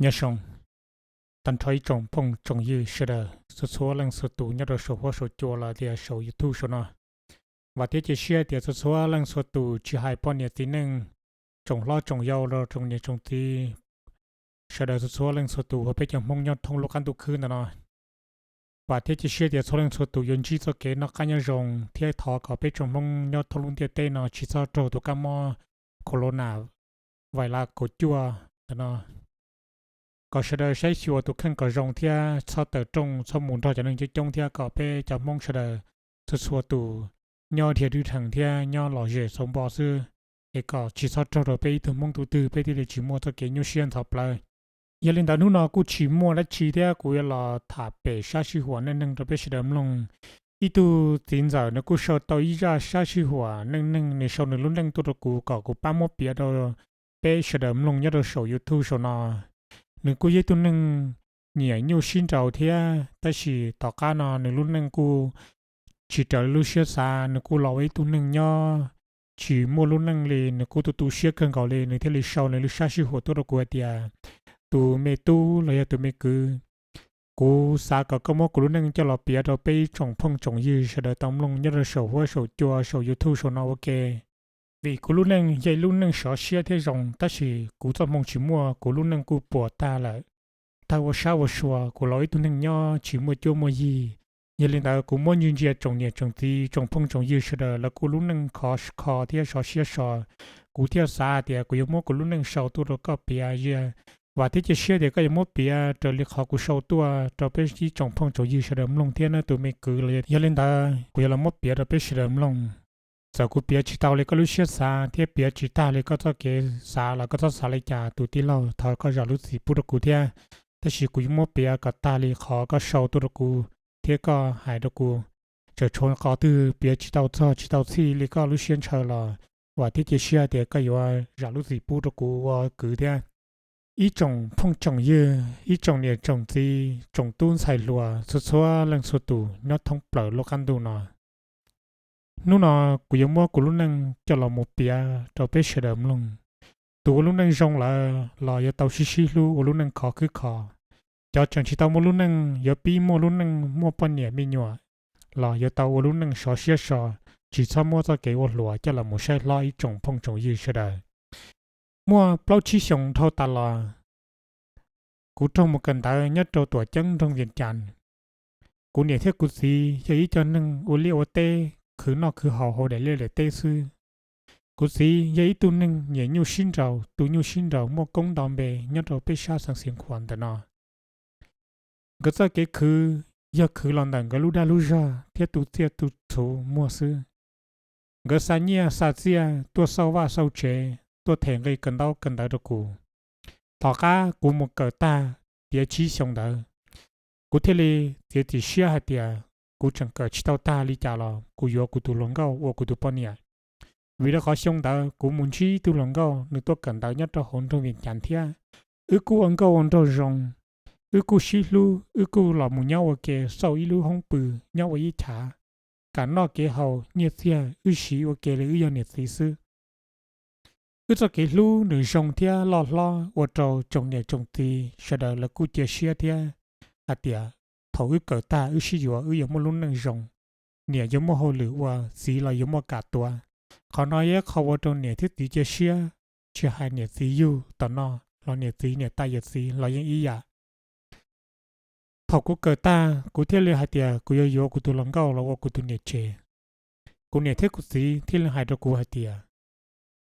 Nyob zoo tag nrho ib tsoom phooj tsoom ywg sawv daws txhua txhua leej txhua tus nyob rau saum huab saum cua los tias saum YouTube saum no. Vam thiab cia siab tias txhua txhua leej txhua tus tsis hais poj niam txiv neej, tsoom hlob tsoom yau los tsoom niam tsoom txiv, sawv daws txhua txhua leej txhua tus uas peb cov Hmoob nyob thoob lub qab ntuj khwb ntawm no. Vam thiab cia siab tias txhua leej txhua tus yuav ntsib txoj kev noj qab nyob zoo thiab thov kom peb tsoom Hmoob nyob thoob lub ntiaj teb no tsis txhob raug tus kab mob corona vais las kaum cuaj ntawm no, kom sawv daws saib xyuas tus kheej kom zoo thiab txhob tawm rooj txhob mus nrog cov neeg coob coob thiab kom peb cov Hmoob sawv daws txhua txhua tus nyob dhia dwb dheev thiab nyob lom zem xauv npo xwb, es kom tsis txhob raug rau peb ib tug Hmoob tus twg peb thiaj li tsis muaj txoj kev nyuaj siab ntxhov plawv. Yog li ntawd hnub no kuj tsis muaj dab tsi thiab kuv yuav los tham pem sab sij huam neej neeg rau peb sawv daws mloog. Ib tug txiv ntxawm nws kuj sau tau ib zaj sab sij huam neej neeg, nws sau nws lub neej tuaj rau kuv kom kuv pab muab piav rau peb sawv daws mloog nyob rau saum YouTube saum no. Nws kuj yog ib tug neeg nyiam nyuj sib nraus thiab, tab sis tom qab no nws lub neej kuj tsis raws li lub siab xav, nws kuj los ua ib tug neeg nyob tsis muaj lub neej li, nws kuj tu tu siab kawg nkaus li, nws thiaj li sau nws lub sab sij huam tuaj rau kuv hais tias, tus me tub los yog tus me kwv, kuv xav kom koj muab kuv lub neej coj los piav rau peb ib tsoom phooj tsoom ywg sawv daws tau mloog nyob rau saum huab saum cua saum YouTube saum no ua ke. Vim kuv lub neej yog ib lub neej sov siab thiab zoo, tab sis kuv txoj hmoo tsis muaj, kuv lub neej kuj puas tag lawm, tag ua sab ua sua, kuv los ib tug neeg nyob tsis muaj cuab muaj yig. Yog li ntawd kuv muab ntsia ntsia tsoom niam tsoom txiv tsoom phooj tsoom ywg sawv daws lawv kuj lub neej khov kho thiab sov siab so, kuv thiaj xav tias kuv yuav muab kuv lub neej sau tuaj rau koj piav zias. Vam thiab cia siab tias koj yuav muab piav raws li qhov kuv sau tuaj rau peb ib tsoom phooj tsoom ywg sawv daws mloog thiab nawb tus me kwv los. Yog li ntawd kuv yuav los muab piav rau peb sawv daws mloog. Txawm kuv piav tsis tau li koj lub siab xav thiab piav tsis tag li koj txoj kev xav los koj txhob xav li cas tus tij laug, thov koj zam lub txim pub rau kuv thiab. Tab sis kuv yuav muab piav kom tag li qhov koj sau tuaj rau kuv thiab koj hais rau kuv. Txawm tshuav qhov twg piav tsis tau txog tsis tau txhij li koj lub siab ntshaw los vam thiab cia siab tias koj yuav zam lub txim pub rau kuv ua kwv thiab. Ib tsoom phooj tsoom ywg, ib tsoom niam tsoom txiv, tsoom tub ntxhais hluas txhua txhua leej txhua tus nyob thoob plaws lub qab ntuj no, hnub no kuv yuav muab kuv lub neej coj los mus piav rau peb sawv daws mloog. Tus ua lub neej zoo lawm los yuav tau sib sib hlub ua lub neej khov khwb kho. Cov tseem tsis tau muaj lub neej yuav pib muaj lub neej muaj poj niam me nyuam los yuav tau ua lub neej sov siab so, tsis txhob muab txoj kev ua hluas coj los mus saib hlob ib tsoom phooj tsoom ywg sawv daws. Muaj plaub tsib xyoos dhau tas los, kuv raug mus kawm ntawv nyob rau Tuam Ceeb nroog Vias Cas. Kuv niam thiab kuv txiv yog ib co neeg ua liaj ua teb, khwv noj khwv haus hauv daim liaj daim teb xwb. Kuv txiv yog ib tug neeg nyiam nyuj sib nraus, tu nyuj sib nraus muaj koob ntau npe nyob rau peb sab xeev Xeev Khuam ntawm no. Nkawd txoj kev khwv yog khwv los ntawm nkawd lub dag lub zog thiab tu txiaj tu txhuv muag xwb. Nkawd xa nyiaj xa txiaj tuaj xauj vaj xauj tsev, tuaj them nqi kawm ntaub kawm ntawv rau kuv. Tom qab kuv mus kawm tag tiav tsib xyoo ntawd, kuv thiaj li txiav txim siab hais tias kuv tseem kawm tsis tau tag li cas los kuv yuav kuv tus hluas nkauj ua kuv tus poj niam. Vim rau qhov xyoo ntawd kuv mus ntsib ib tug hluas nkauj, nws tuaj kawm ntawv nyob rau hauv nroog Vias Cas thiab. Wb kuj ua nkauj ua nraug zoo, wb kuj sib hlub, wb kuj los mus nyob ua ke xauj ib lub hoob pw, nyob ua ib chav, kam noj kev haus, nyiaj txiag wb siv ua ke li wb yog niam txiv xwb. Wb txoj kev hlub nws zoo thiab loj hlob ua rau tsoom niam tsoom txiv sawv daws lawv kuj cia siab thiab hais tias thaum wb kawm tag wb sib yuav wb yuav muaj lub neej zoo, niam yuav muaj hauj lwm ua, txiv los yuav muaj kam tuav. Qhov no yog ib qho ua rau niam thiab txiv cia siab, tsis hais niam txiv yug tom no los niam txiv niam tais yawm txiv los yeej ib yam. Thaum kuv kawm tag kuv thiaj li hais tias kuv yuav yuav kuv tus hluas nkauj los ua kuv tus niam tsev. Kuv niam thiab kuv txiv thiaj li hais rau kuv hais tias,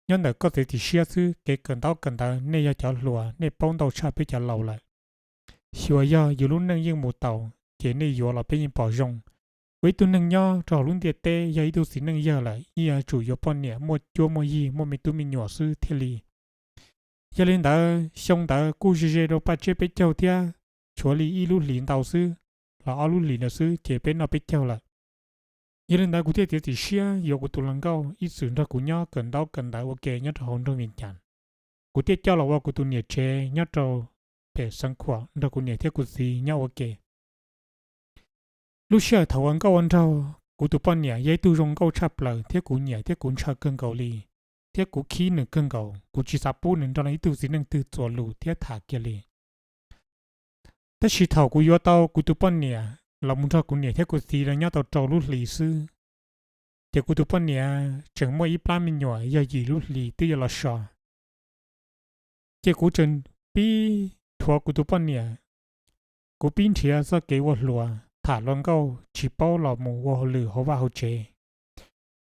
nyob ntawm koj txiav txim siab xwb, kev kawm ntaub kawm ntawv nej yog cov hluas nej paub ntau tshaj peb cov laus lawm. Xyuas yog yus lub neej yeej mus taus ces nej yuav los peb yeej pom zoo. Ua ib tug neeg nyob rau hauv lub ntiaj teb yog ib tug txiv neej yawg lawm yeej yuav tsum yuav poj niam muaj cuab muaj yig muaj me tub me nyuam xwb thiaj li. Yog li ntawd xyoo ntawd kuj ze ze rau paj tsiab peb caug thiab, tshuav li ib lub hlis ntau xwb, los ob lub hlis ntawd xwb ces peb noj peb caug lawm. Yog li ntawd kuv thiaj txiav txim siab yuav kuv tus hluas nkauj ib txwm nrog kuv nyob kawm ntaub kawm ntawv ua ke nyob rau hauv nroog Vias Cas. Kuv thiaj coj los ua kuv tus niam tsev nyob rau pem Xeev Khuam nrog kuv niam thiab kuv txiv nyob ua ke. Lub sij hawm thaum ua nkauj ua nraug, kuv tus poj niam yog ib tug zoo nkauj tshaj plaws thiab kuv nyiam thiab kuv ntshaw kawg nkaus li, thiab kuv khib nws kawg nkaus, kuv tsis xav pub nws nrog ib tug txiv neej twg txuas lus thiab tham kiag li. Tab sis thaum kuv yuav tau kuv tus poj niam los mus nrog kuv niam thiab kuv txiv lawv nyob tau rau lub hlis xwb, ces kuv tus poj niam tseem muaj ib plab me nyuam yog yim lub hlis twb yuav los so. Ces kuv tseem pib dhuav kuv tus poj niam, kuv pib nrhiav txoj kev ua hluas tham hluas nkauj tsis paub los mus ua hauj lwm hauv vaj hauv tsev.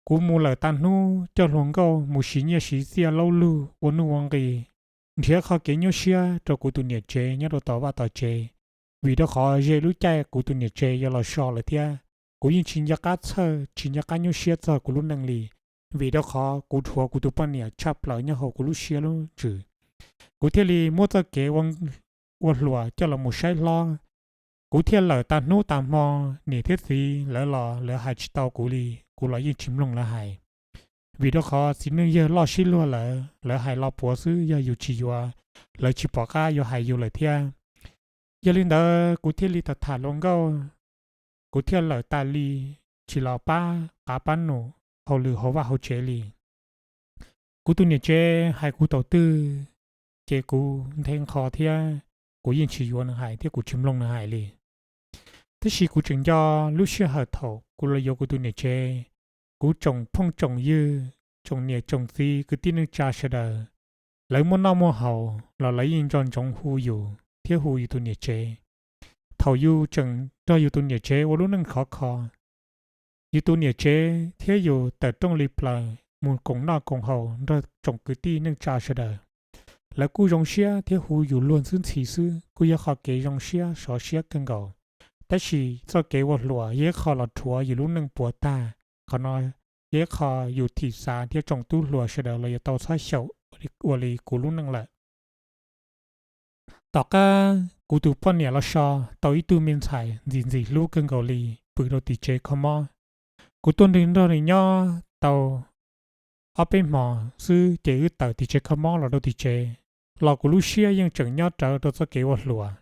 Kuv mus lawm tas hnub coj hluas nkauj mus siv nyiaj siv txiaj laub lug ua nuj ua nqi, nrhiav qhov kev nyuaj siab rau kuv tus niam tsev nyob rau tom vaj tom tsev, vim rau qhov ze lub caij kuv tus niam tsev yuav los so lawm thiab. Kuv yeej tsis nco qab txhawj tsis nco qab nyuaj siab txog kuv lub neej li, vim rau qhov kuv dhuav kuv tus poj niam tshaj plaws nyob hauv kuv lub siab lub ntsws. Kuv thiaj li muab txoj kev ua hluas coj los mus saib hlob. Kuv thiaj lawm tas hnub tas hmo, niam thiab txiv lawv los lawv hais tsis tau kuv li, kuv los yeej tsis mloog lawv hais. Vim rau qhov txiv neej yawg loj sib luag lawm, lawv hais los puav xwb, yog yus tsis yuav, lawv tsis pom qab yuav hais yus lawm thiab. Yog li ntawd kuv thiaj li tham tham hluas nkauj, kuv thiaj lawm tas li, tsis los pab qav pab num hauj lwm hauv vaj hauv tsev li. Kuv tus niam tsev hais kuv thaum twg ces kuv nthe nqho thiab, kuv yeej tsis yuav nws hais thiab kuv tsis mloog nws hais li. Tab sis kuv tseem nco lub sij hawm thaum kuv los yuav kuv tus niam tsev, kuv tsoom phooj tsoom ywg, tsoom niam tsoom txiv kwv tij neej tsa sawv daws, lawv muaj noj muaj haus los lawv yeej nco ntsoov hu yus thiab hu yus tus niam tsev. Thaum yus tseem nrog yus tus niam tsev ua lub neej khov kho, yus tus niam tsev thiab yus tawm rooj li plaws mus koom noj koom haus nrog tsoom kwv tij neej tsa sawv daws, lawv kuj zoo siab thiab hu yus luag ntxwb ntxhi xwb, kuj yog qhov kev zoo siab sov siab kawg nkaus. Tab sis txoj kev ua hluas yog ib qho los rhuav yus lub neej puas tag. Qhov no yog ib qho yus thim xav thiab tsoom tub hluas sawv daws los yuav tau txhob xyaum ua li kuv lub neej lawm. Tom qab kuv tus poj niam los so tau ib tug me ntxhais ntxim ntxim hlub kawg nkaus li pw rau tim tsev kho mob. Kuv tuaj nrog nws nyob tau ob peb hmos xwb ces wb tawm tim tsev kho mob los rau tim tsev, los kuv lub siab yeej tseem nyob rawv rau txoj kev ua hluas.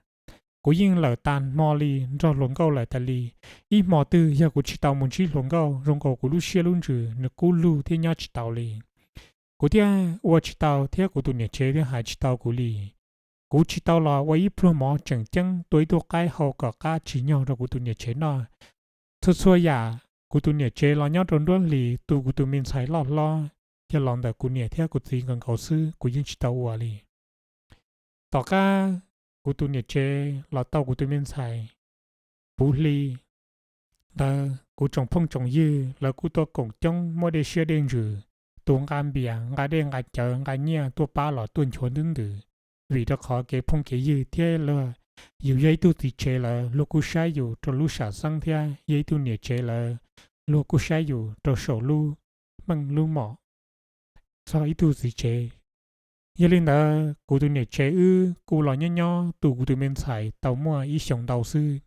Kuv yeej lawm tas hmo li nrog hluas nkauj lawm tas li. Ib hmo twg yog kuv tsis tau mus ntsib hluas nkauj zoo nkaus kuv lub siab lub ntsws nws kub lug thiab nyob tsis tau li. Kuv thiaj ua tsis tau thiab kuv tus niam tsev thiaj hais tsis tau kuv li. Kuv tsis tau los ua ib pluag mov tseem ceeb tua ib tug qaib hau kom qab tsim nyog rau kuv tus niam tsev noj. Txhua txhua yam kuv tus niam tsev los nyob rau nruab hlis tu kuv tus me ntxhais loj hlob, yog los ntawm kuv niam thiab kuv txiv nkaus nkaus xwb, kuv yeej tsis tau ua li. Tom qab kuv tus niam tsev los tau kuv tus me ntxhais puv hli ntawd, kuv tsoom phooj tsoom ywg lawv kuj tuaj koom coob muab dej siab dej ntsws, tus nqa npias nqa dej nqa cawv nqa nyiaj tuaj pab los tuaj nchuav ntub ntws. Vim rau qhov kev phooj kev ywg thiab luag, yus yog ib tug txiv tsev lawm luag kuj saib yus rau lub sam xeeb thiab yog ib tug niam tsev lawm luag kuj saib yus rau saum lub meej lub mom txog ib tug txiv tsev. Yog li ntawd kuv tus niam tsev wb kuj los nyob nyob tu kuv tus me ntxhais tau muaj ib xyoos ntau xwb.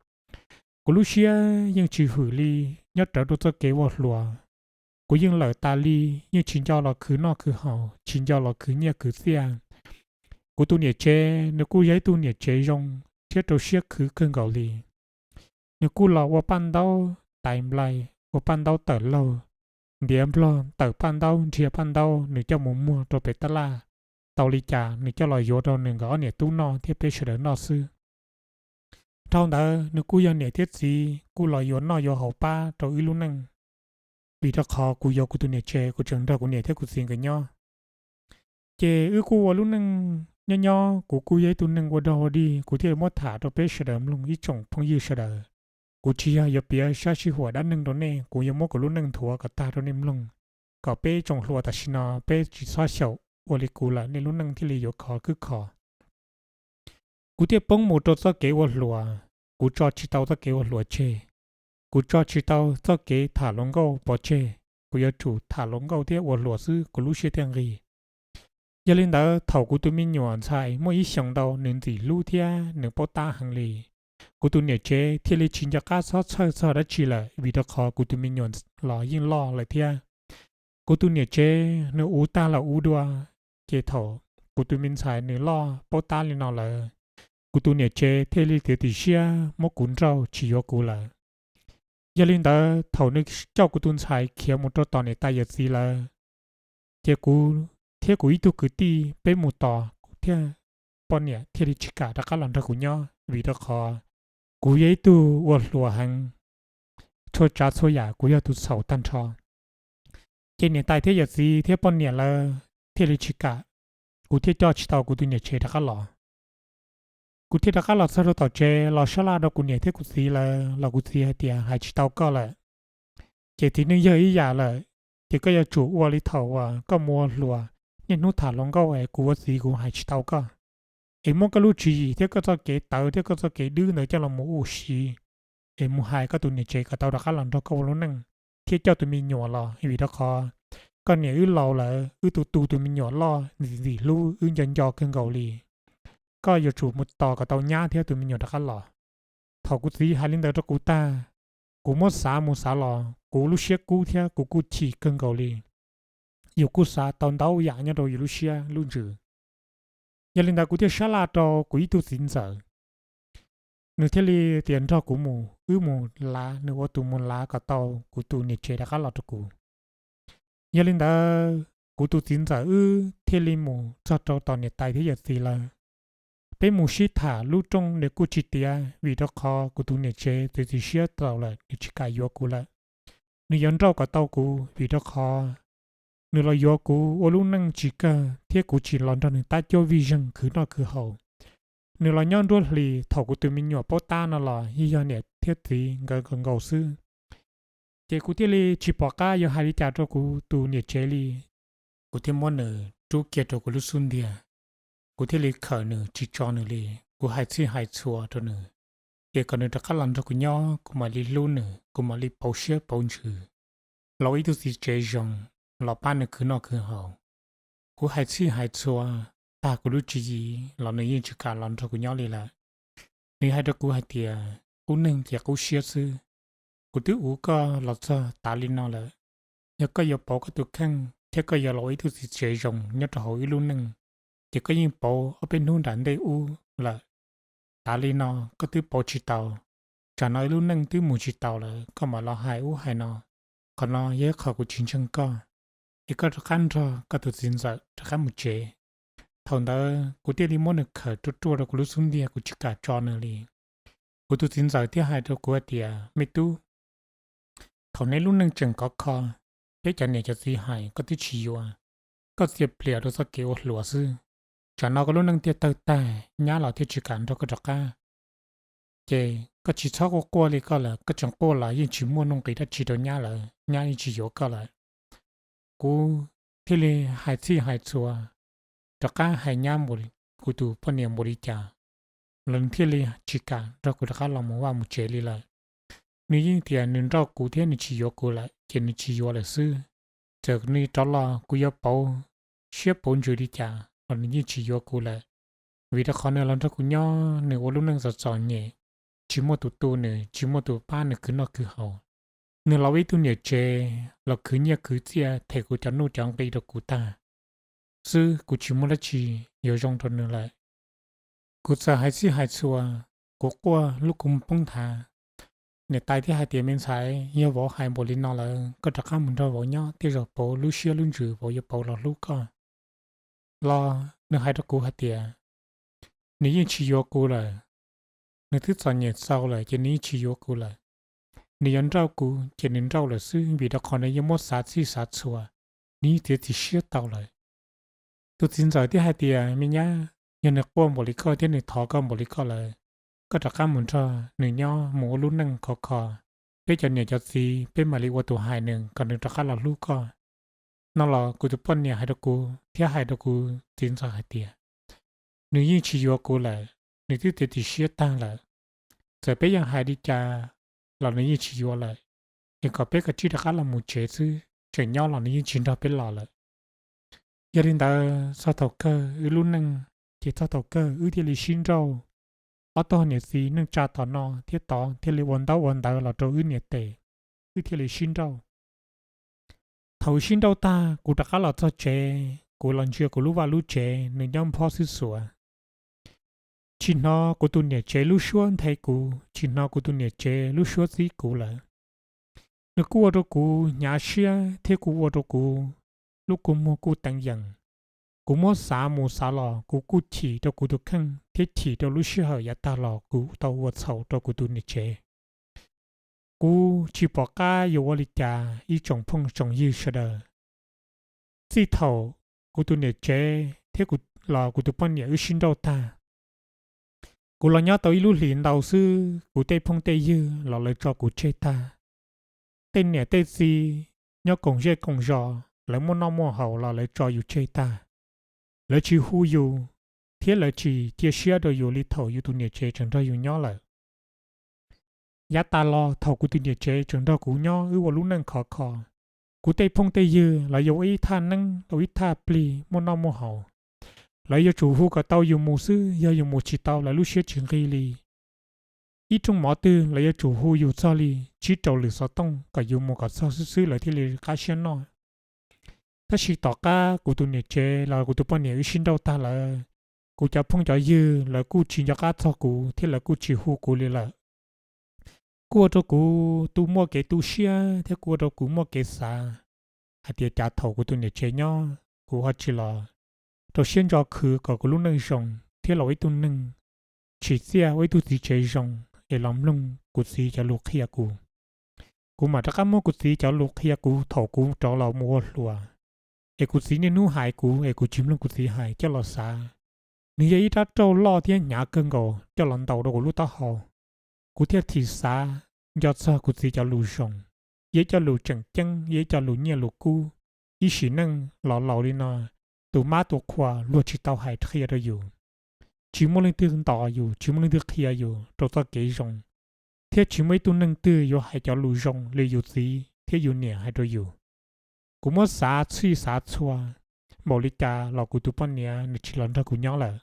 Kuv lub siab yeej tsis hwm li, nyob rawv rau txoj kev ua hluas. Kuv yeej lawm tas li, yeej tsis nco los khwv noj khwv haus, tsis nco los khwv nyiaj khwv txiaj. Kuv tus niam tsev nws kuj yog ib tug niam tsev zoo thiab rau siab khwv kawg nkaus li. Nws kuj los ua paj ntaub tais nplai, ua paj ntaub tawm laug, ntiav nplog tawm paj ntaub nrhiav paj ntaub nws coj mus muag rau pem tab laj. Tau li cas nws coj los yuav rau nws nkawd ob niam tub noj thiab peb sawv daws noj xwb. Dhau ntawd nws kuj yog niam thiab txiv kuj los yuav noj yuav haus pab rau wb lub neej. Vim rau qhov kuv yuav kuv tus niam tsev, kuv tseem nrog kuv niam thiab kuv txiv nkawd nyob. Ces wb kuj ua lub neej nyob nyob, kuv kuj yog ib tug neeg ua dog ua dig, kuv thiaj muab tham rau peb sawv daws mloog ib tsoom phooj ywg sawv daws. Kuv tsis yog yuav piav sab sij huam dab neeg rau nej, kuv yuav muab kuv lub neej nthuav kom tag rau nej mloog, kom peb tsoom hluas tam sim no peb tsis txhob xyaum ua li kuv lawm nej lub neej thiaj li yuav khov khwb kho. Kuv thiaj poob mus rau txoj kev ua hluas, kuv tso tsis tau txoj kev ua hluas tseg. Kuv tso tsis tau txoj kev tham hluas nkauj pov tseg, kuv yuav tsum tham hluas nkauj thiab ua hluas xwb kuv lub siab thiaj nqig. Yog li ntawd thaum kuv tus me nyuam ntxhais muaj ib xyoos ntau nws ntxim hlub thiab nws paub tab heev li, kuv tus niam tsev thiaj li tsis nco qab txhob txhawj txog dab tsi lawm vim rau qhov kuv tus me nyuam los yeej loj lawm thiab. Kuv tus niam tsev nws uv tag los uv dua, ces thaum kuv tus me ntxhais nws loj paub tab li no lawm, kuv tus niam tsev thiaj li tiav tim siab muab kuv nrauj tsis yuav kuv lawm. Yog li ntawd thaum nws coj kuv tus ntxhais khiav mus rau tom niam tais yawm txiv lawm, ces kuv thiab kuv ib tug kwv tij peb mus tos, kuv thiaj, poj niam thiaj li tsis kam rov qab los nrog kuv nyob. vim rau qhov kuv yog ib tug ua hluas heev, txhua tsav txhua yam kuv yog tus txhaum tag nrho. Ces niam tais thiab yawm txiv thiab poj niam lawv thiaj li tsis kam, kuv thiaj coj tsis tau kuv tus niam tsev rov qab los. Kuv thiaj rov qab los txog rau tom tsev los sab laj rau kuv niam thiab kuv txiv lawv los kuv txiv hais tias hais tsis tau koj lawm, ces txiv neej yog ib yam lawm, ces koj yuav tsum ua li thaum uas koj mus ua hluas, niaj hnub tham hluas nkauj es kuv ua txiv kuv hais tsis tau koj, es muab koj lub tswv yim thiab koj txoj kev tawv thiab koj txoj kev dwb ntawd coj los mus ua si, es mus hais koj tus niam tsev kom tau rov qab los nrog koj ua lub neej thiab coj tus me nyuam los, vim rau qhov koj niam wb laus lawm, wb tus tu tus me nyuam loj ntxim ntxim hlub, wb nco nco kawg nkaus li. Koj yuav tsum mus tos kom tau nyab thiab tus me nyuam rov qab los. Thaum kuv txiv hais li ntawd rau kuv tag, kuv muab xav mus xav los kuv lub siab kub thiab kuv kuj chim kawg nkaus li. Yus kuj xav tau ntau yam nyob rau yus lub siab lub ntsws. Yog li ntawd kuv thiaj sab laj rau kuv ib tug txiv ntxawm, nws thiaj li tias nrog kuv mus, wb mus lav, nws ua tus mus lav kom tau kuv tus niam tsev rov qab los rau kuv. Yog li ntawd kuv tus txiv ntxawm wb thiaj li mus txog rau tom niam tais thiab yawm txiv lawv. Peb mus sib tham lub rooj nws kuj tsis tiav, vim rau qhov kuv tus niam tsev txiav txim siab tau lawm, nws tsis kam yuav kuv lawm. Nws yuav nrauj kom tau kuv, vim rau qhov nws los yuav kuv ua lub neej tsis kawg thiab kuv tsis los nrog nws tab cuab vij zeeg khwv noj khwv haus. Nws los nyob nruab hlis, thaum kuv tus me nyuam paub tab no los yeej yog niam thiab txiv nkawd nkaus nkaus xwb. Ces kuv thiaj li tsis pom qab yuav hais li cas rau kuv tus niam tsev li. Kuv thiaj muab nws rub kiag rau kuv lub xub ntiag, kuv thiaj li khawm nws tsis tso nws li. Kuv hais txhij hais txhua rau nws, ces kom nws rov qab los nrog kuv nyob, kuv mam li hlub nws, kuv mam li pauv siab pauv ntsws, los ib tug txiv tsev zoo, los pab nws khwv noj khwv haus. Kuv hais txhij hais txhua tag kuv lub tswv yim los nws yeej tsis kam los nrog kuv nyob li lawm. Nws hais rau kuv hais tias, qub neeg ces qub siab xwb, kuv twb uv koj los txog tav li no lawm. Yog koj yuav pauv koj tus kheej thiab koj yuav los ua ib tug txiv tsev zoo nyob rau hauv wb lub neej, ces koj yeej pauv ob peb hnub nram ntej ub lawm. Tav li no koj twb pauv tsis tau, tsam no wb lub neej twb mus tsis tau lawm, koj mam los hais ub hais no. Qhov no yog ib qho kuv tsis ntseeg koj, es koj rov qab nrog koj tus txiv ntxawm rov qab mus tsev. Thaum ntawd kuv thiaj li muab nws khawm ruaj ruaj rau kuv lub xub ntiag, kuv tsis kam tso nws li. Kuv tus txiv ntxawm thiaj hais rau kuv hais tias, me tub, thaum neb lub neej tseem khov kho, peb cov niam cov txiv hais koj twb tsis yuav, koj txias pliam rau txoj kev ua hluas xwb. Tsam no koj lub neej thiaj tawg tag, nyab los thiaj tsis kam nrog koj rov qab. Ces koj tsis txhob quaj quaj li koj lawm, koj tseem quaj los yeej tsis muaj nuj nqis dab tsi rau nyab lawm, nyab yeej tsis yuav koj lawm. Kuv thiaj li hais txhij hais txhua, rov qab hais nyab, kuv tus poj niam npaum li cas los nws thiaj li tsis kam nrog kuv rov qab los mus vaj mus tsev li lawm. Nws yeej tias nws nrauj kuv thiab nws tsis yuav kuv lawm ces nws tsis yuav lawm xwb. Txawm nws rov los kuv yuav pauv siab pauv ntsws li cas los nws yeej tsis yuav kuv lawm, vim rau qhov nws los nrog kuv nyob nws ua lub neej txom txom nyem, tsis muaj tus tu nws, tsis muaj tus pab nws khwv noj khwv haus. Nws los ua ib tug niam tsev los khwv nyiaj khwv txiaj them kuv cov nuj cov nqi rau kuv tag xwb, kuv tsis muaj dab tsi yuav zoo rau nws lawm. Kuv txawm hais txhij hais txhua, kuv quaj lub kua muag poob nthav. Niam tais thiaj hais tias, me ntxhais, yog vauv hais npaum li no lawm, koj rov qab mus nrog vauv nyob, tej zaum pauv lub siab lub ntsws vauv yuav pauv los hlub koj. Los nws hais rau kuv hais tias, nws yeej tsis yuav kuv lawm. Nws twb txom nyem txaus lawm ces nws yeej tsis yuav kuv lawm. Nws yuav nrauj kuv ces nws nrauj lawm xwb, vim rau qhov nws yeej muab xav txhij xav txhua, nws yeej txiav txim siab tau lawm. Tus txiv ntxawm thiaj hais tias, me nyab, yog nws quaj npaum li koj thiab nws thov koj npaum li koj lawm, koj rov qab mus nrog nws nyob mus ua lub neej khov kho. Peb cov niam cov txiv peb mam li ua tus hais nws kom nws rov qab los hlub koj. No los kuv tus poj niam hais rau kuv thiab hais rau kuv txiv ntxawm hais tias, nws yeej tsis yuav kuv lawm, nws twb txiav txim siab tag lawm. Txawm peb yuav hais li cas los nws yeej tsis yuav lawm, es kom peb kav tsij rov qab los mus tsev xwb, tseem nyob los nws yeej tsis nrog peb los lawm. Yog li ntawd txog thaum kawg wb lub neej, ces txog thaum kawg wb thiaj li sib nrauj. Ob tog niam txiv neej tsa tom no thiab tod thiaj li ua ntaub ua ntawv los rau wb niam tes, wb thiaj li sib nrauj. Thaum wb sib nrauj tag kuv rov qab los txog tsev, kuv los ntsia kuv lub vaj lub tsev nws nyob nphob xwb xuav. Tsis hnov kuv tus niam tsev lub suab nthe kuv, tsis hnov kuv tus niam tsev lub suab txib kuv lawm. Nws kuj ua rau kuv hnyav siab thiab kuj ua rau kuv lub kua muag kuj teev yees. Kuv muab xav mus xav los kuv kuj chim rau kuv tus kheej thiab chim rau lub sij hawm yav tag los kuv tau ua txhaum rau kuv tus niam tsev. Kuv tsis pom qab yuav ua li cas ib tsoom phooj tsoom ywg sawv daws. Txij thaum kuv tus niam tsev thiab kuv, los kuv tus poj niam wb sib nrauj tag, kuv los nyob tau ib lub hlis ntau xwb, kuv tej phooj tej ywg los lawv tso kuv tseg tag. Tej niam tej txiv nyob koom zej koom zos, lawv muaj noj muaj haus los lawv tso yus tseg tag. Lawv tsis hu yus, thiab lawv tsis cia siab rau yus li thaum yus tus niam tsev tseem nrog yus nyob lawm. Yav tas los thaum kuv tus niam tsev tseem nrog kuv nyob wb ua lub neej khov kho, kuv tej phooj tej ywg los yog ua ib thaj neeb ua ib thaj plig muaj noj muaj haus, lawv yuav tsum hu kom tau yus mus xwb, yog yus mus tsis tau lawv lub siab tsis nqig li. Ib rooj mov twg lawv yuav tsum hu yus txog li tsib rau lwm xov tooj kom yus mus kom txog xwb xwb lawv thiaj li qab siab noj. Tab sis tom qab kuv tus niam tsev los kuv tus poj niam wb sib nrauj tag lawm, kuv cov phooj cov ywg lawv kuj tsis nco qab txog kuv thiab lawv kuj tsis hu kuv li lawm. Kuj ua rau kuv tu muaj kev tu siab thiab kuj ua rau kuv muaj kev xav hais tias cas thaum kuv tus niam tsev nyob kuv ho tsis los rau siab ntso khwv kom kuv lub neej zoo thiab los ua ib tug neeg tsim txiaj, ua ib tug txiv tsev zoo es los mloog kuv txiv cov lus qhia kuv. Kuv mam rov qab muab kuv txiv cov lus qhia kuv thaum kuv rov los mus ua hluas, es kuv txiv niaj hnub hais kuv es kuv tsis mloog kuv txiv hais coj los xav. Nws yog ib rab rauj loj thiab hnyav kawg nkaus coj los ntaus rau kuv lub taub hau. Kuv thiaj thim xav nco txog kuv txiv cov lus zoo, yog ib co lus tseem ceeb, yog ib co lus nyiaj lus kub, ib sim neej los laus li no, tus mab tus qhua luag tsis tau hais qhia rau yus. Tsis muaj leej twg ntos yus, tsis muaj leej twg qhia yus rau txoj kev zoo, thiab tsis muaj ib tug neeg twg yuav hais cov lus zoo li yus txiv thiab yus niam hais rau yus. Kuv muab xav txhij xav txhua npaum li cas los kuv tus poj niam nws tsis los nrog kuv nyob lawm.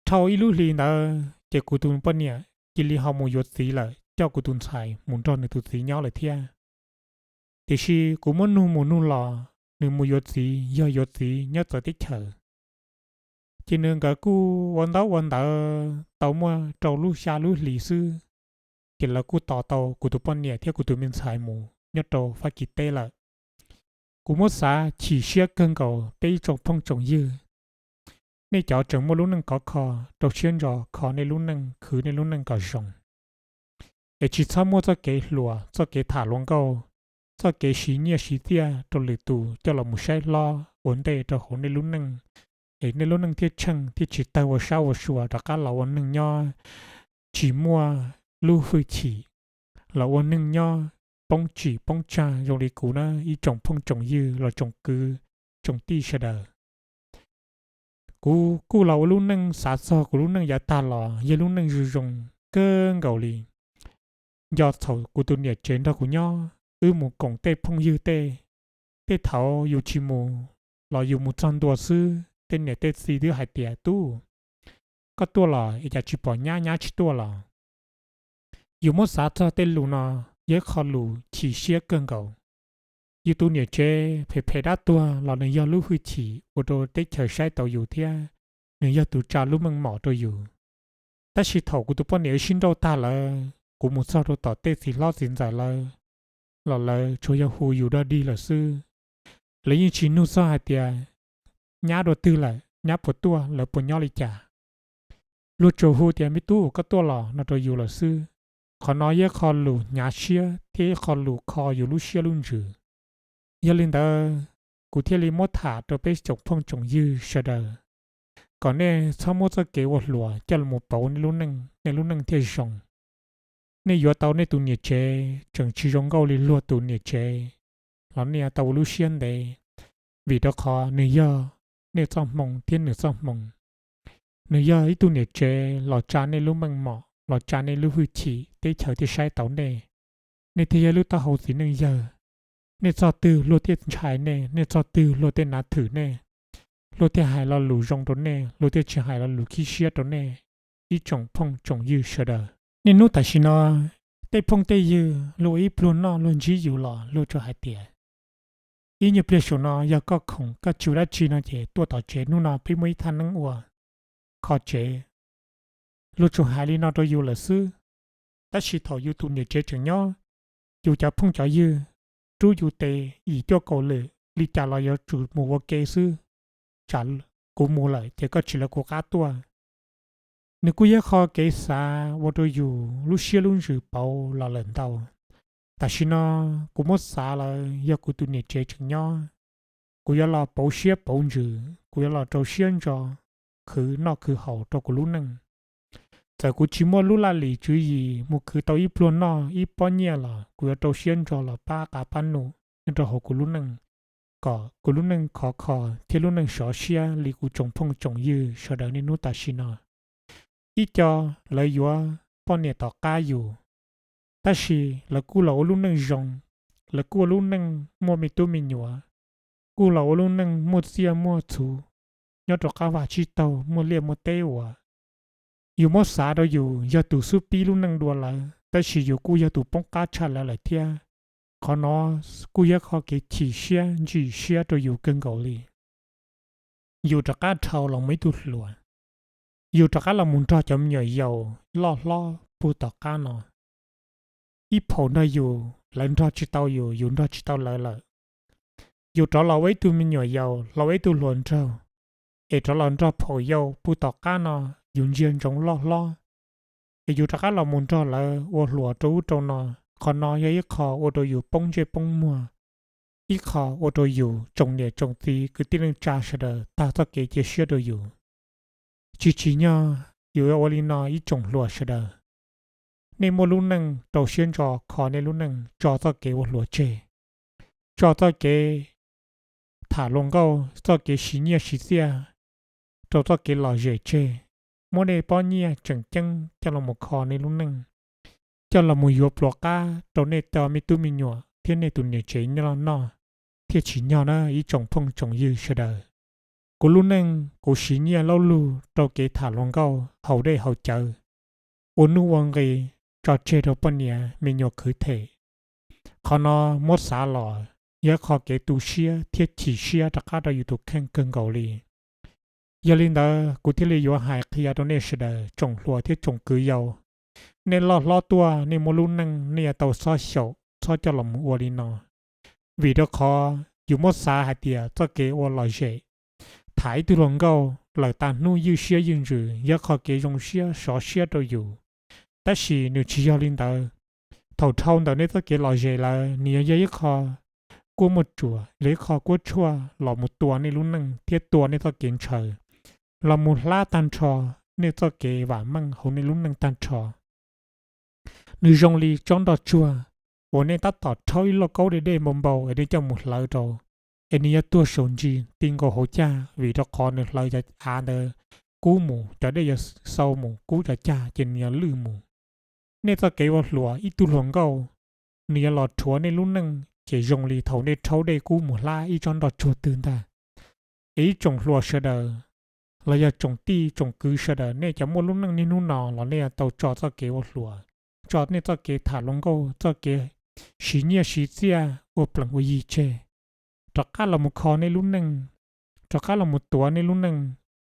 Dhau ib lub hlis ntawd ces kuv tus poj niam cia li ho mus yuav txiv lawm, coj kuv tus ntxhais mus nrog nws tus txiv nyob lawm thiab. Tiam sis kuv muab nug mus nug los, nws mus yuav txiv yog yuav txiv nyob txawv teb chaws. Ces nws nkawd kuj ua ntaub ua ntawv tau muaj rau lub xya lub hlis xwb, ces lawv kuj tos tau kuv tus poj niam thiab kuv tus me ntxhais mus nyob rau Fab Kis teb lawm. Kuv muab xav chim siab kawg nkaus peb ib tsoom phooj tsoom ywg, nej cov tseem muaj lub neej khov kho, rau siab ntso kho nej lub neej, khwv nej lub neej kom zoo, es tsis txhob muab txoj kev hluas, txoj kev tham hluas nkauj, txoj kev siv nyiaj siv txiaj rau lwm tus coj los mus saib hlob ua ntej rau hauv nej lub neej, es nej lub neej thiaj tsheej thiaj tsis tawg ua sab ua sua rov qab los ua neeg nyob tsis muaj lub hwj chim, los ua neeg nyob poob tsim poob tsag zoo li kuv na ib tsoom phooj tsoom ywg los tsoom kwv tsoom tij sawv daws. Kuv kuj los ua lub neej xav txog kuv lub neej yav tag los yog lub neej zoo zoo kawg nkaus li. Nco thaum kuv tus niam tsev nrog kuv nyob, wb mus koom tej phooj ywg tej, tej thaud yus tsis mus los yus mus txog ntua xwb tej niam tej txiv twb hais tias, Tub, koj tuaj los es cas tsis pom nyab, nyab tsis tuaj los? Yus muab xav txog tej lus no, yog ib qho lus chim siab kawg nkaus. Yus tus niam tsev phem phem dab tuag los nws yog lub hwj chim ua rau teb chaws saib taus yus thiab nws yog tus tsa lub meej mom rau yus. Tab sis thaum kuv tus poj niam wb sib nrauj tag lawm, kuv mus txog rau tom tej txiv hlob txiv ntxawm lawv, los lawv tsuas yog hu yus dog dig lawm xwb. Lawv yeej tsis nug txog hais tias nyab dua twg lawm, nyab puas tuaj, lawv puas nyob li cas. Luag tsuas hu tias, Me tub, koj tuaj los? no rau yus lawm xwb. Qhov no yog ib qho lus hnyav siab thiab ib qho lus kho yus lub siab lub ntsws. Yog li ntawd, kuv thiaj li muab tham rau peb tsoom phooj tsoom ywg sawv daws, kom nej txhob muab txoj kev ua hluas coj los pauv nej lub neej, nej lub neej thiaj zoo. Nej yuav tau nej tus niam tsev tseem tsis zoo nkauj li luag tus niam tsev, los nej yuav tau ua lub siab ntev, vim rau qhov nws yog nej txoj hmoo thiab nws txoj hmoo. Nws yog ib tug niam tsev los tsa nej lub meej mom, los tsa nej lub hwj chim, teb chaws thiaj saib taus nej, nej thiaj yog lub taub hau txiv neej yawg. Nej txog twg luag thiaj ntshai nej, nej txog twg luag thiaj nav thwm nej, luag thiaj hais lo lus zoo rau nej, luag thiaj tsis hais lo lus khib siab rau nej, ib tsoom phooj tsoom ywg sawv daws. Niaj hnub tam sim no, tej phooj tej ywg luag ua ib pluag noj luag ntsib yus los luag tsuas hais tias, Ib nyuag pliag saum no yog koj khoom koj tsis ua dab tsi no ces tuaj tom tsev, hnub no peb muaj ib thaj neeb ua, kho tsev. Luag tsuas hais li no rau yus lawm xwb. Tab sis thaum yus tus niam tsev tseem nyob, yus cov phooj cov ywg rub yus tes yim cuaj kaum lwm, li cas los yuav tsum mus ua ke xwb. Tsam kuv mus lawm ces koj tsis lawv kuv qab tuaj. Nws kuj yog qho kev xav ua rau yus lub siab lub ntsws pauv los lawm ntau. Tam sim no kuv muab xav lawm yog kuv tus niam tsev tseem nyob, kuv yuav los pauv siab pauv ntsws, kuv yuav los rau siab ntso khwv noj khwv haus rau kuv lub neej. Txawm kuv tsis muaj lub laj lim tswv yim mus khwv tau ib pluag noj ib pob nyiaj los kuv yuav rau siab ntso los pab qav pab num nyob rau hauv kuv lub neej, kom kuv lub neej khov kho thiab lub neej sov siab li kuv tsoom phooj tsoom ywg sawv daws niaj hnub tam sim no. Ib co lawv yuav poj niam tom qab yus, tab sis lawv kuj los ua lub neej zoo, lawv kuj ua lub neej muaj me tub me nyuam, kuj los ua lub neej muaj txiaj muaj txhu, nyob rau qab vaj tsib taug muaj liaj muaj teb ua. Yus muab xav rau yus yog tus xub pib lub neej dua lawv, tab sis yus kuj yog tus poob qab tshaj lawv lawm thiab. Qhov no kuj yog qhov kev chim siab ntsim siab rau yus kawg nkaus li. Yus rov qab dhau los mus ib tug hluas, yus rov qab los mus nrog cov me nyuam yaus loj hlob puag tom qab no. Ib phaum nrog yus, lawv nrog tsis tau yus, yus nrog tsis tau lawv lawm. Yus rov los ua ib tug me nyuam yaus, los ua ib tug hluas nraug, es rov los nrog phaum yau puag tom qab no, yus ntsia ntsoov loj hlob, es yus rov qab los mus nrog lawv ua hluas rau ub rau no. Qhov no yog ib qho ua rau yus poob ntsej poob muag, ib qho ua rau yus tsoom niam tsoom txiv kwv tij neej tsa sawv daws tag txoj kev cia siab rau yus. Tsis tsim nyog yus yuav ua li no ib tsoom hluas sawv daws. Nej muaj lub neej rau siab ntso kho nej lub neej, tso txoj kev ua hluas tseg, tso txoj kev tham hluas nkauj, txoj kev siv nyiaj siv txiaj, rau txoj kev lom zem tseg. Muab nej pob nyiaj tseem ceeb coj los mus kho nej lub neej, coj los mus yuav pluas qab rau nej tej me tub me nyuam thiab nej tus niam tsev noj noj, thiaj tsim nyog na ib tsoom phooj tsoom ywg sawv daws. Kuv lub neej kuv siv nyiaj laub lug rau kev tham hluas nkauj haus dej haus cawv, ua nuj ua nqi, tso tseg rau poj niam me nyuam khwv them. Qhov no muab xav los yog qho kev tu siab thiab chim siab rov qab rau yus tus kheej kawg nkaus li. Yog li ntawd kuv thiaj li yuav hais qhia rau nej sawv daws tsoom hluas thiab tsoom kwv yau, nej loj hlob tuaj nej muaj lub neej nej yuav tau txhob xyaum txhob coj los mus ua li no. Vim rau qhov yus muab xav hais tias txoj kev ua lom zem, tham ib tug hluas nkauj lawm tas hnub ywj siab ywj ntsws yog qho kev zoo siab sov siab rau yus. Tab sis nws tsis yog li ntawd. Thaum dhau ntawm nej txoj kev lom zem lawm nws yog, yog ib qho kuab muaj tsuas los ib qho kuab tshuaj los mus tua nej lub neej thiab tua nej txoj kev ntshaw, los mus hlab tag nrho nej txoj kev vam meej hauv nej lub neej tag nrho. Nws zoo li tsob nroj tsuag uas nej tab tom rhaub ib lauj kaub dej dej npau npau es nej coj mus hlawv rau, es nws yuav tuag saum ntsis ti nkaus hauv caj, vim rau qhov nws hlawv cov av ntawd kub mus, cov dej yuav xau mus kub cov caj ces nws yuav lwj mus. Nej txoj kev ua hluas ib tug hluas nkauj, nws yuav los rhuav nej lub neej ces zoo li thaum nej rhaub dej kub mus hlab ib tsob nroj tsuag twg ntag. Es ib tsoom hluas sawv daws, los yog tsoom tij tsoom kwv sawv daws, nej cov muaj lub neej niaj hnub no los nej yuav tau tso txoj kev ua hluas, tso nej txoj kev tham hluas nkauj, txoj kev siv nyiaj siv txiaj ua plees ua yi tseg, rov qab los mus kho nej lub neej, rov qab los mus tuav nej lub neej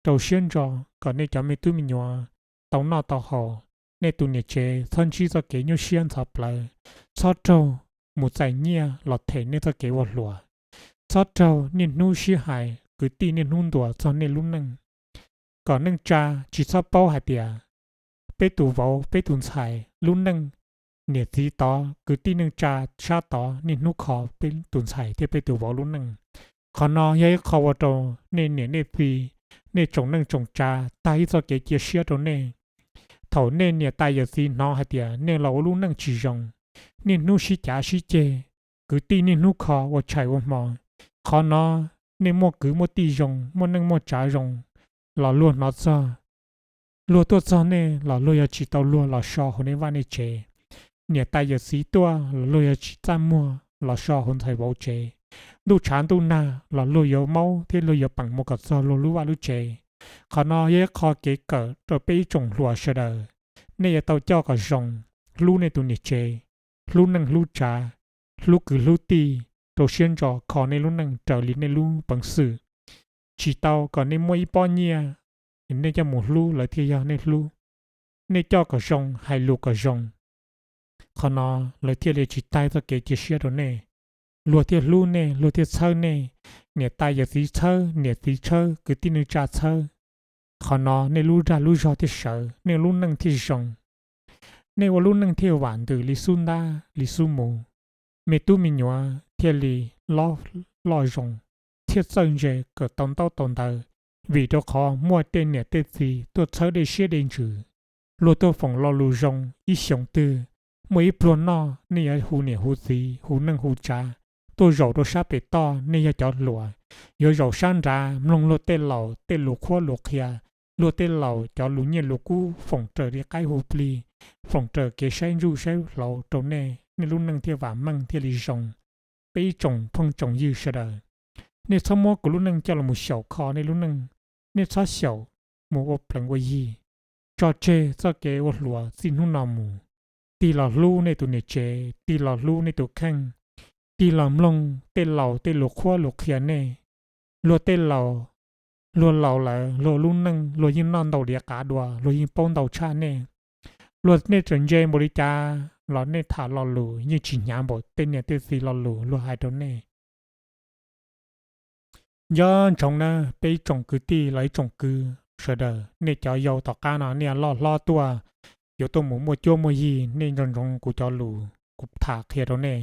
rau siab ntso, kom nej cov me tub me nyuam tau noj tau haus, nej tus niam tsev txhob ntsib txoj kev nyuaj siab ntxhov plawv, txhob raug mus txais nyiaj los them nej txoj kev ua hluas, txhob raug niaj hnub sib hais kwv tij niaj hnub ntuas txog nej lub neej. Kom neej tsa tsis txhob paub hais tias peb tus vauv peb tus ntxhais lub neej, niam txiv tod kwv tij neej tsa sab tod niaj hnub kho peb tus ntxhais thiab peb tus vauv lub neej. Qhov no yog ib qho ua rau nej niam nej txiv, nej tsoom neej tsoom tsa tag ib txoj kev cia siab rau nej. Thaum nej niam tais yawm txiv hnov hais tias nej los ua lub neej tsis zoo, niaj hnub sib cav sib ceg, kwv tij niaj hnub kho ua tshais ua hmo, qhov no nej muaj kwv muaj tij zoo, muaj neej muaj tsav zoo los luag hnov txog, luag tuaj txog nej los luag yuav tsis tau luag los so hauv nej vaj nej tsev. Niam tais yawm txiv tuaj los luag yuav tsis txaj muag los so hauv ntxhais vauv tsev. Ntuj tshav ntuj nag los luag yuav maub thiab luag yuav peem mus kom txog luag lub vaj lub tsev. Qhov no yog ib qho kev kawm rau peb ib tsoom hluas sawv daws. Nej yuav tau coj kom zoo, hlub nej tus niam tsev, hlub neej hlub tsav, hlub kwv hlub tij, rau siab ntso kho nej lub neej raws li nej lub peev xwm. Tsis tau kom nej muaj ib pob nyiaj, nej coj mus hlub lawv thiaj yog nej hlub. Nej coj kom zoo, hais lus kom zoo, qhov no lawv thiaj li tsis tag txoj kev cia siab rau nej. Luag thiaj hlub nej, luag thiaj txhawb nej, niam tais yawm txiv txhawb, niam txiv txhawb, kwv tij neej tsa txhawb. Qhov no nej lub dag lub zog thiaj sawv, nej lub neej thiaj zoo, nej ua lub neej thiaj vam ntws li xub ntab li xub mus, me tub me nyuam thiaj li loj zoo, thiaj txawj ntse kom tau ntaub tau ntawv, vim rau qhov muaj tej niam tej txiv tuaj txhawb dej siab dej ntsws, luag tuaj foom lo lus zoo ib xyoos twg, muaj ib pluag noj nej yuav hu niam hu txiv hu neej hu tsav, tuaj zaum rau sab pem toj nej yog cov hluas, yuav zaum sab nrad mloog luag tej laus tej lus qhuab lus qhia, luag tej laus cov lus nyiaj lus kub foom raws li qaib hu plig, foom raws kev saib ntsuj saib hlauv rau nej, nej lub neej thiaj vam meej thiaj li zoo. Peb ib tsoom phooj tsoom ywg sawv daws, nej txhob muab kuv lub neej coj los mus xyaum kho nej lub neej, nej txhob xyaum mus ua pleev ua yig, tso tseg txoj kev ua hluas txij hnub no mus, tig los hlub nej tus niam tsev, tig los hlub nej tus kheej, tig los mloog tej laus tej lus qhuab lus qhia nej. Luag tej laus, luag laus lawm luag lub neej luag yeej noj ntau diav qav dua, luag yeej paub ntau tshaj nej. Luag nej tseem ntse npaum li cas los nej tham lo lus yeej tsis hnyav npaum tej niam tej txiv lo lus luag hais rau nej. Nco ntsoov na peb ib tsoom kwv tij los ib tsoom kwv sawv daws, nej cov yau tom qab no nej loj hlob tuaj yuav tuaj mus muaj cuab muaj yig, nej nco ntsoov kuv cov lus kuv tham qhia rau nej.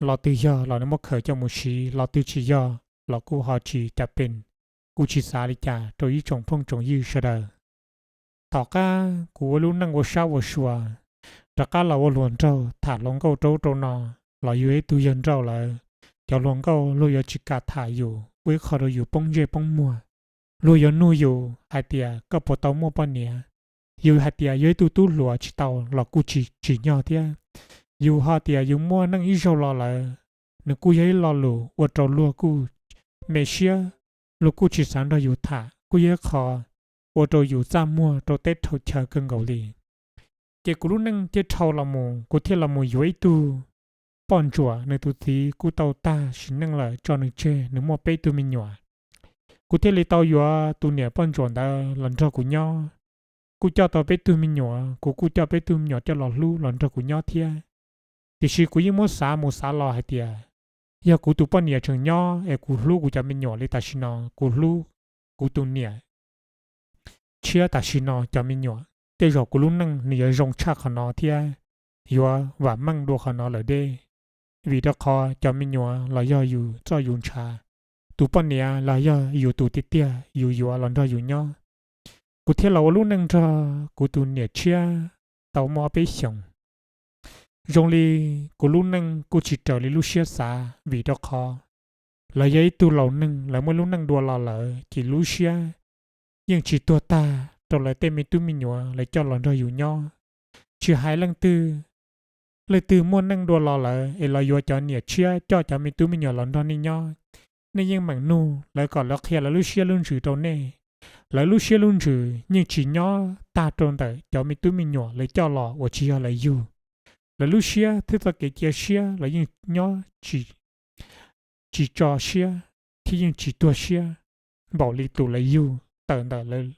Lo twg yog los nws muab khaws coj mus siv, lo twg tsis yog los kuj ho tsis cas pes, kuj tsis xav li cas rau ib tsoom phooj tsoom ywg sawv daws. Tom qab kuv ua lub neej ua sab ua sua, rov qab los ua hluas nraug tham hluas nkauj rau ub rau no, los yog ib tug yawg nrauj lawm, cov hluas nkauj luag yuav tsis kam tham yus ua ib qho rau yus poob ntsej poob muag. Luag yuav nug yus hais tias koj puas tau muaj poj niam? Yus hais tias yog ib tug tub hluas tsis tau los kuj tsis tsim nyog thiab. Yus ho tias yus muaj neej ib zaug los lawm, nws kuj yog ib lo lus ua rau luag kuj me siab, luag kuj tsis xav nrog yus tham, kuj yog ib qho ua rau yus txaj muag rau teb rau chaw kawg nkaus li. Ces kuv lub neej thiaj dhau los mus, kuv thiaj los mus yuav ib tug poj ntsuam, nws tus txiv kuj tau tag sim neej lawm tso nws tseg, nws muaj peb tug me nyuam. Kuv thiaj li tau yuav tus niam poj ntsuam ntawd los nrog kuv nyob. Kuj coj tau peb tug me nyuam, kuv kuj coj peb tug me nyuam coj los hlub los nrog kuv nyob thiab. Tiam sis kuv yeej muab xav mus xav los hais tias, yog kuv tus poj niam tseem nyob es kuv hlub kuv cov me nyuam li tam sim no kuv hlub kuv tus niam tshiab tam sim no cov me nyuam, tej zaum kuv lub neej nws yuav zoo tshaj qhov no thiab yuav vam meej dua qhov no lawm deb. Vim rau qhov cov me nyuam los yog yus txoj yus ntshav, tus poj niam los yog yus tus tiag tiag yus yuav los nrog yus nyob. Kuv thiaj los ua lub neej nrog kuv tus niam tshiab tau muaj ob peb xyoos. Zoo li kuv lub neej kuj tsis raws li lub siab xav vim rau qhov lawv yog ib tug laus neeg, lawv muaj lub neej dua los lawm ces lub siab yeej tsis tuag tag rau lawv tej me tub me nyuam lawv coj los nrog yus nyob. Tsis hais leej twg, leej twg muaj neej dua los lawm es los yuav cov niam tshiab coj cov me tub me nyuam los nrog nej nyob, nej yeej meem nug lawv kom lawv qhia lawv lub siab lub ntsws rau nej. Lawv lub siab lub ntsws yeej tsis nyob tag rau ntawm cov me tub me nyuam lawv coj los uas tsis yog lawv yug. Lawv lub siab thiab txoj kev cia siab los yeej nyob tsis tso siab thiab yeej tsis tuag siab npaum li tus lawv yug tawm ntawm lawv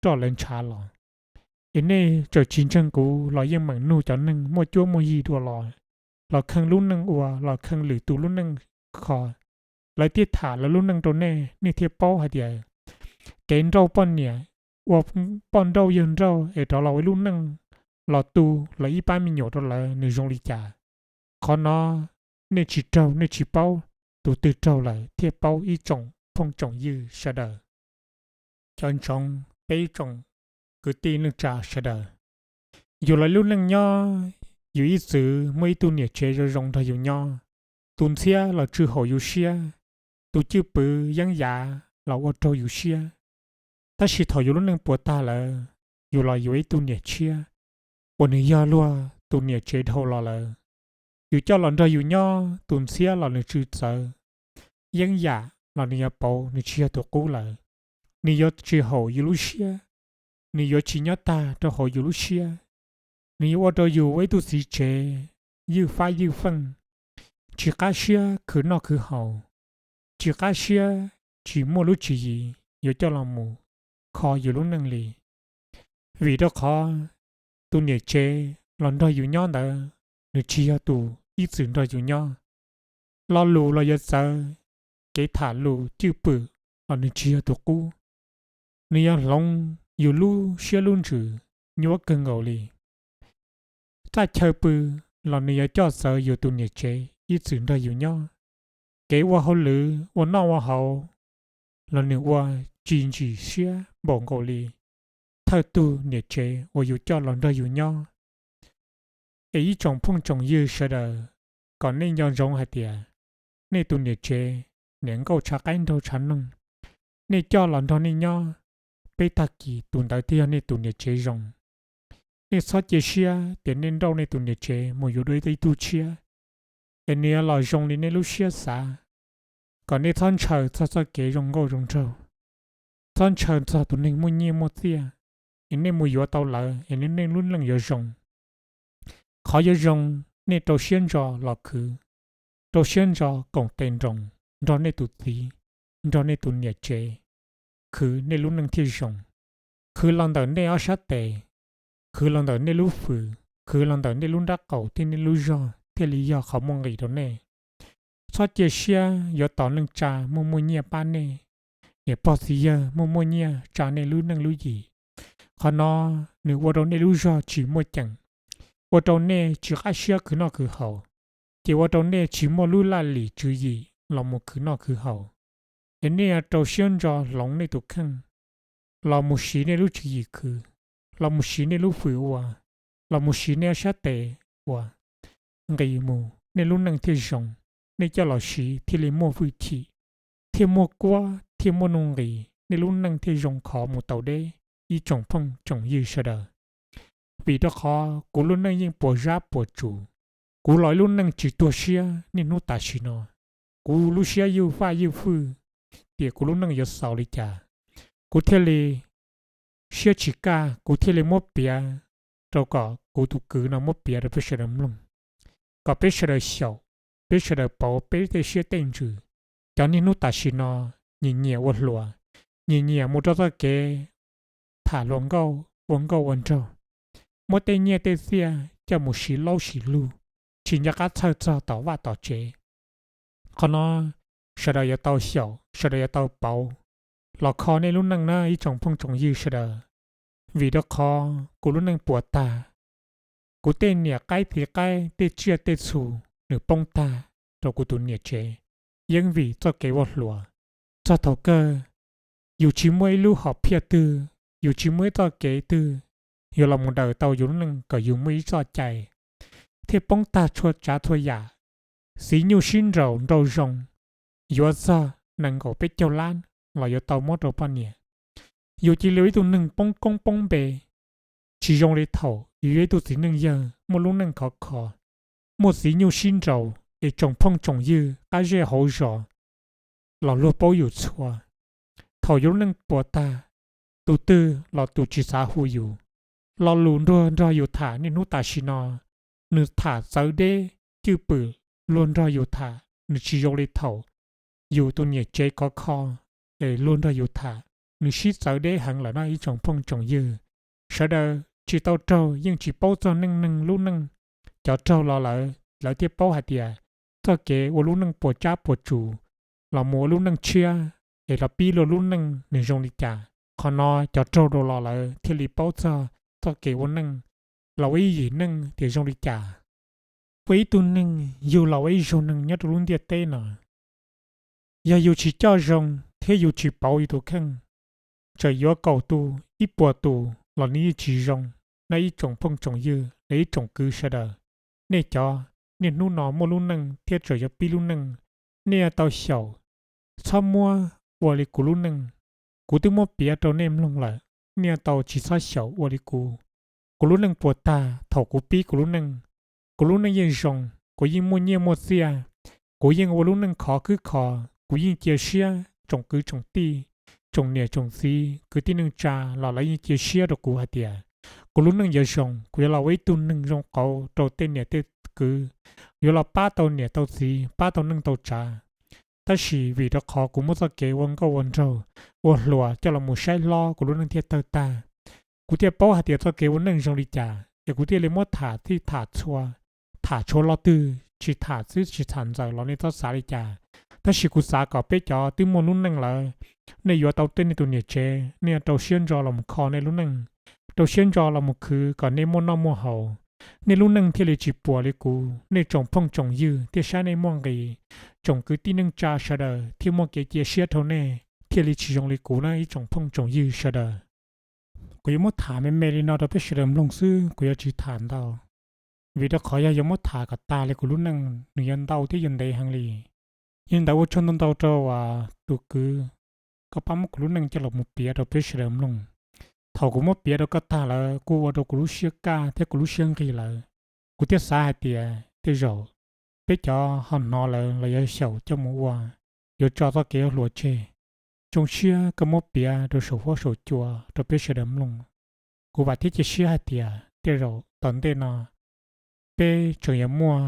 roj lawv ntshav los. Es nej txawm tsis ntseeg kuv los yeej meem nug cov neeg muaj cuab muaj yig dua los, los kheej lub neej ua los kheej lwm tus lub neej kho, lawv thiaj tham lawv lub neej rau nej, nej thiaj paub hais tias kev nrauj poj niam, ua poj nrauj yawg nrauj es rov los ua ib lub neej los tu lawv ib pab me nyuam rau lawv nws zoo li cas. Qhov no nej tsis raug nej tsis paub, tus twg raug lawm thiaj paub ib tsoom phooj tsoom ywg sawv daws. Cov ntsoov peb ib tsoom kwv tij neej tsa sawv daws, yus los lub neej nyob, yus ib txwm muaj ib tug niam tsev zoo zoo nrog yus nyob, tus ntxhiab los tsw haum yus siab, tus cwj pwm yeeb yam los ua raug yus siab. Tab sis thaum yus lub neej puas tag lawm, yus los yuav ib tug niam tshiab uas nws yog luag tus niam tsev dhau los lawm. Yus coj los nrog yus nyob, tus ntxhiab los nws tsw txawv, yeeb yam los nws yuav pauv, nws tsis yog tus qub lawm. Nws yuav tsis haum yus lub siab, nws yuav tsis nyob tag rau hauv yus lub siab. Nws yuav ua rau yus ua ib tug txiv tsev ywj fab ywj feej, tsis qab siab khwv noj khwv haus, tsis qab siab, tsis muaj lub tswv yim yuav coj los mus kho yus lub neej li. Vim rau qhov tus niam tsev los nrog yus nyob ntawd, nws tsis yog tus ib txwm nrog yus nyob. Lo lus los yuav txawv, kev tham lus cwj pwm los nws tsis yog tus qub. nws yuav hloov yus lub siab lub ntsws nyuaj kawg nkaus li. Txaj chaw pw los nws yuav coj txawv yus tus niam tsev ib txwm nrog yus nyob. Kev ua hauj lwm ua noj ua haus los nws ua tsis ntsim siab npaum nkaus li thawj tug niam tsev uas yus coj los nrog yus nyob. Es ib tsoom phooj tsoom ywg sawv daws, kom nej nco ntsoov hais tias nej tus niam tsev, niam nkauj tshav qaib nraug tshav noog, nej coj los nrog nej nyob, peb tag kis tus ntawd thiaj yog nej tus niam tsev zoo. Nej txhob cia siab tias nej nrauj nej tus niam tsev mus yuav dua ib tug tshiab, es nws yuav los zoo li nej lub siab xav. Kom nej txhob ntshaw txog txoj kev zoo nkauj zoo nraug, txhob ntshaw txog tus neeg muaj nyiaj muaj txiaj, es nej mus yuav tau lawm es nej lub neej yuav zoo. Qhov yuav zoo, nej rau siab ntso los khwv, rau siab ntso koom tes nroos nrog nej tus txiv, nrog nej tus niam tsev, khwv nej lub neej thiaj zoo. Khwv los ntawm nej ob sab tes, khwv los ntawm nej lub hwm, khwv los ntawm nej lub nrab qaum thiab nej lub zog thiaj li yog qhov muaj nqis rau nej. Txhob cia siab yuav tos neej tsa muaj muaj nyiaj pab nej, niam pog txiv yawg muaj muaj nyiaj tsa nej lub neej lub yim. Qhov no nws ua rau nej lub zog tsis muaj ceem, ua rau nej tsis qab siab khwv noj khwv haus, ces ua rau nej tsis muaj lub laj lim tswv yim los mus khwv noj khwv haus. Es nej rau siab ntso hloov nej tus kheej, los mus siv nej lub tswv yim khwv, los mus siv nej lub hwm ua, los mus siv nej ob sab tes ua, nqis mus nej lub neej thiaj zoo. Nej coj los siv thiaj li muaj hwj chim, thiaj muaj kuab thiaj muaj nuj nqis, nej lub neej thiaj zoo khov mus tau deb, ib tsoom phooj tsoom ywg sawv daws. Vim rau qhov kuv lub neej yeej puas zab puas tsum, kuv los ib lub neej tsis tuag siab niaj hnub tam sim no. Kuv lub siab ywj faj ywj fwj tias kuv lub neej yuav xaus li cas, kuv thiaj li siab tsis kaj, kuv thiaj li muab piav rau kom kuv tus kwv no muab piav rau peb sawv daws mloog, kom peb sawv daws xyaum, peb sawv daws pauv peb tej siab tej ntsws. Cov niaj hnub tam sim no nyiam nyiam ua hluas, nyiam nyiam mus rau txoj kev tham hluas nkauj ua nkauj ua nraug, muab tej nyiaj tej txiaj coj mus siv laub siv lug, tsis nco qab txhawj txog tom vaj tom tsev. Qhov no sawv daws yuav tau xyaum, sawv daws yuav tau pauv los kho nej lub neej na ib tsoom phooj tsoom ywg sawv daws. Vim rau qhov kuv lub neej puas tag, kuv tej niam qaib txiv qaib tej tsiaj tej txhu nws poob tag rau kuv tus niam tsev, yeeb vim txoj kev ua hluas. Txog thaum kawg yus tsis muaj ib lub hom phiaj twg, yus tsis muaj ib txoj kev twg yuav los mus daws tau yus lub neej kom yus muaj ib txoj cai, thiaj poob tag txhua tsav txhua yam. Txiv nyuj sib nraus nraug zoo, yuav txog nees nkaum peb caug lab los yuav tau muab rau poj niam. Yus cia li ua ib tug neeg poob koob poob npe, tsis zoo li thaum yus yog ib tug txiv neej yawg muaj lub neej khov kho, muaj txiv nyuj sib nraus es tsoom phooj tsoom ywg qab zej hauv zos los luag paub yus txhua. Thaum yus lub neej puas tag, tus twg los tus tsis xav hu yus. Lo lus nruag nrog yus tham niaj hnub tam sim no, nws tham txawv deb cwj pwm luag nrog yus tham, nws tsis zoo li thaum yus tus niam tsev khov kho es luag nrog yus tham, nws sib txawv deb heev lawm no ib tsoom phooj tsoom ywg. Sawv daws tsis tau raug yeej tsis paub txog neej neeg lub neej, cov raug los lawm lawv thiaj paub hais tias txoj kev ua lub neej puas tsab puas tsum los mus ua lub neej tshiab es los pib luag lub neej nws zoo li cas. Qhov no cov raug rau los lawm thiaj li paub txog txoj kev ua neej, los ua ib yim neej tias zoo li cas. Ua ib tug neeg yug los ua ib zaug neeg nyob rau lub ntiaj teb no, yog yus tsis coj zoo thiab yus tsis pauv yus tus kheej, txawm yuav kaum tus ib puas tus los nws yeej tsis zoo. No ib tsoom phooj tsoom ywg los ib tsoom kwv sawv daws, nej cov niaj hnub no muaj lub neej thiab tseem yuav pib lub neej, nej yuav tau xyaum, txhob muab ua li kuv lub neej. Kuv twb muab piav rau nej mloog lawm, nej yuav tau tsis txhob xyaum ua li kuv. Kuv lub neej puas tag thaum kuv pib kuv lub neej. Kuv lub neej yeej zoo, kuv yeej muaj nyiaj muaj txiaj, kuv yeej ua lub neej khov khwb kho, kuv yeej cia siab tsoom kwv tsoom tij, tsoom niam tsoom txiv, kwv tij neej tsa los lawv yeej cia siab rau kuv hais tias kuv lub neej yuav zoo, kuv yuav los ua ib tug neeg zoo qauv rau tej niam tej kwv, yuav los pab tau niam tau txiv, pab tau neej tau tsav. Tab sis vim rau qhov kuv muab txoj kev ua nkauj ua nraug, ua hluas coj los mus saib hlob kuv lub neej thiaj tawg tag. Kuv thiaj paub hais tias txoj kev ua neej zoo li cas es kuv thiaj li muab tham txij tham txhua, tham tshuav lo twg tsis tham xwb tsis tham ntxaws los nej txhob xav li cas. Tab sis kuv xav kom peb cov twb muaj lub neej lawm, nej yuav tau tej nej tus niam tsev, nej yuav rau siab ntso los mus kho nej lub neej, rau siab ntso los mus khwv kom nej muaj noj muaj haus. Nej lub neej thiaj li tsis puas li kuv, nej tsoom phooj tsoom ywg thiaj saib nej muaj nqis, tsoom kwv tij neej tsa sawv daws thiaj muaj kev cia siab rau nej, thiaj li tsis zoo li kuv na ib tsoom phooj tsoom ywg sawv daws. Kuv yuav muab tham me me li no rau peb sawv daws mloog xwb, kuv yuav tsis tham ntau, vim rau qhov yog yuav muab tham kom tag li kuv lub neej nws yuav ntau thiab yuav ntev heev li. Yog li ntawd ua tsaug ntau ntau rau tus kwv, koj pab muab kuv lub neej coj los mus piav rau peb sawv daws mloog. Thaum kuv muab piav rau koj tag lawm kuj ua rau kuv lub siab kaj thiab kuv lub siab nqig lawm. Kuv thiaj xav hais tias tej zaum peb cov ho hnov lawm los yuav xyaum coj mus ua, yuav tso txoj kev hluas tseg. Zoo siab koj muab piav rau saum huab saum cua rau peb sawv daws mloog. Kuv vam thiab cia siab hais tias tej zaum tom ntej no peb tseem yuav muaj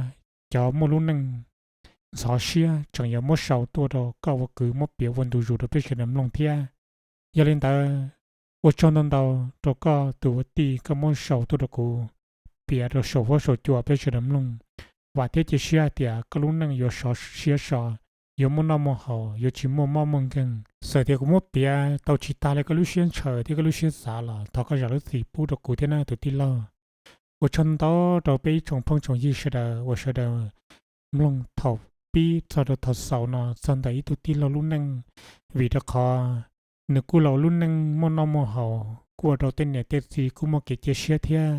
cov muaj lub neej ntxhov siab, tseem yuav muab sau tuaj rau koj ua kwv muab piav ua ntu zus rau peb sawv daws mloog thiab. Yog li ntawd, ua tsaug ntau ntau rau koj tus ua tij koj muab sau tuaj rau kuv piav rau saum huab saum cua peb sawv daws mloog. Vam thiab cia siab hais tias koj lub neej yuav sov siab so, yuav muaj noj muaj haus, yuav tsis muaj mob muaj nkeeg. Txawm tias kuv muab piav tau tsis tag li koj lub siab ntshaw thiab koj lub siab xav los thov koj zam lub txim pub rau kuv thiab na tus tij laug. Ua tsaug ntau rau peb ib tsoom phooj tsoom ywg sawv daws uas sawv daws mloog thaum pib txog rau thaum xaus no txog ntawm ib tug tij laug lub neej, vim rau qhov nws kuj los lub neej muaj noj muaj haus, kuj ua rau tej niam tej txiv kuj muaj kev cia siab thiab.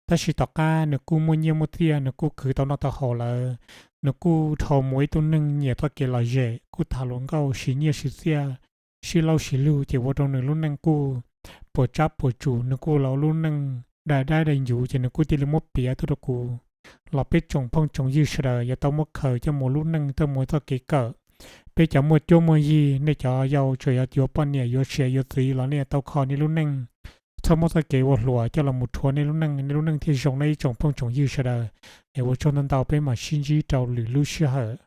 Tab sis tom qab nws kuj muaj nyiaj muaj txiaj, nws kuj khwv tau noj tau haus lawm, nws kuj dhau mus ib tug neeg nyiam txoj kev lom zem, kuj tham hluas nkauj siv nyiaj siv txiaj, sib laub siv lug ces ua rau nws lub neej kuj puas tsab puas tsum, nws kuj los lub neej dai dab dai ncuv ces nws kuj thiaj li muab piav tuaj rau kuv los peb tsoom phooj tsoom ywg sawv daws yuav tau muab khaws coj mus lub neej tuaj mus txoj kev kawm. Peb cov muaj cuab muaj yig, nej cov yau tseem yuav yuav poj niam yuav sia yuav txiv los nej yuav tau kho nej lub neej. Txhob muab txoj kev ua hluas coj los mus rhuav nej lub neej, nej lub neej thiaj zoo na ib tsoom phooj tsoom ywg sawv daws. Es ua tsaug ntau ntau, peb mam sib ntsib rau lwm lub sij hawm.